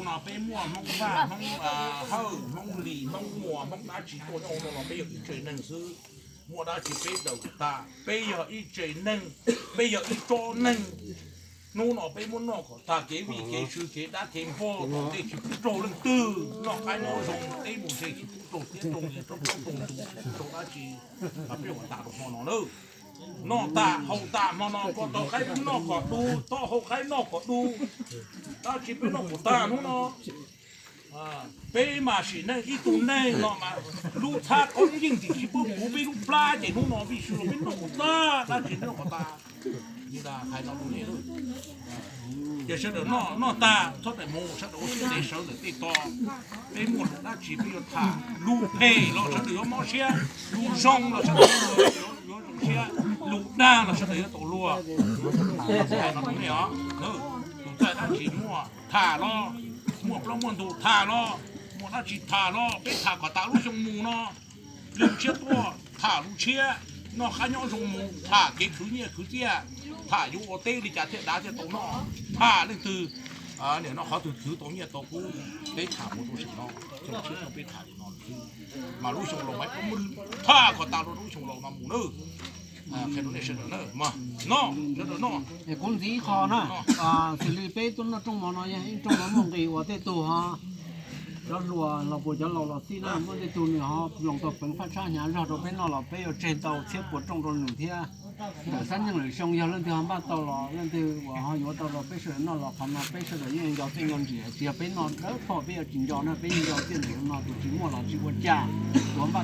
No peb muaj Hmoob Vaj, Hmoob Hawj, Hmoob Lis, Hmoob Muas, Hmoob dab tsi tuaj nyob no los peb yog ib tsev neeg xwb. Muaj dab tsi peb daws kom tag, peb yog ib tsev neeg, peb yog ib tsob neeg. Hnub no peb muab noj kom tag, kev vij kev sw kev dab kev npog tom ntej tsis pub raug leej twg, noj qab nyob zoo teb mus ze tsis pub raug tiab raug nti raug plaub raug ntug tsis pub raug dab tsi, mas peb ua tas rau hmo no na. Noj tas haus tas hmo no, ko taw qaib peb noj kom du, taub hau qaib noj kom du, dab tsi peb noj kom tag hnub no. Peb mas sim neej ib tug neeg no mas lub txhab qaub yeej tsis pub puv peb lub plab ces hnub no vij sw los peb noj kom tag, dab tsi noj kom tag. Li hais no rau nej, ces sawv daws noj noj tag txhob tawm mus, sawv daws ua siab ntev sawv ntawm tej tog. Peb muaj lus dab tsi peb yuav tham, lus phem los sawv daws yuav mob siab, lus zoo los sawv daws yuav zoo siab, lus dag los sawv daws yuav tau luag. Hais no rau nej os, tus txawj dab tsi muaj tham los, muaj plaub muaj ntug tham los, muaj dab tsi tham los, peb tham kom tas lub xyoo mus no. Lwm tshiab tuaj tham lub tshiab, noj qab nyob zoo mus tham kev khwv nyiaj khwv txiaj, tham yuav ua teb li cas thiaj dav thiaj tau noj, tham leej twg nim no qhov twg khwv tau nyiaj tau kub, peb tham mus rau sim no, xyoo tshiab tuaj peb tham li no xwb. Mas lub xyoo laus mas tham kom tas rau lub xyoo laus no mus nawb. Qhia rau nej sawv daws na, no, sawv daws no. Es kuv ntxiv ib qho na, xws li peb tuaj noj rooj mov no yog ib rooj mov muaj nqis uas tej tug ho cov hluas los puas cov laus los xij na, muaj tej tug nws ho loos tau peev faj tshab hnyav zog rau peb noj los peb yuav tseg tau txhiab puas rooj rau nws thiab. Ntawm xab neej lwm xyoo yog leej twg ho npaj tau los leej twg uas ho yuav tau rau peb sawv daws noj los qhov no peb sawv daws yeej nco txiaj nco ntsim hais tias yog peb noj dawb paug peb yuav tsis nco na, peb yeej nco txiaj ntsim no tus tsis muaj los tsis ua cas, tus ho npaj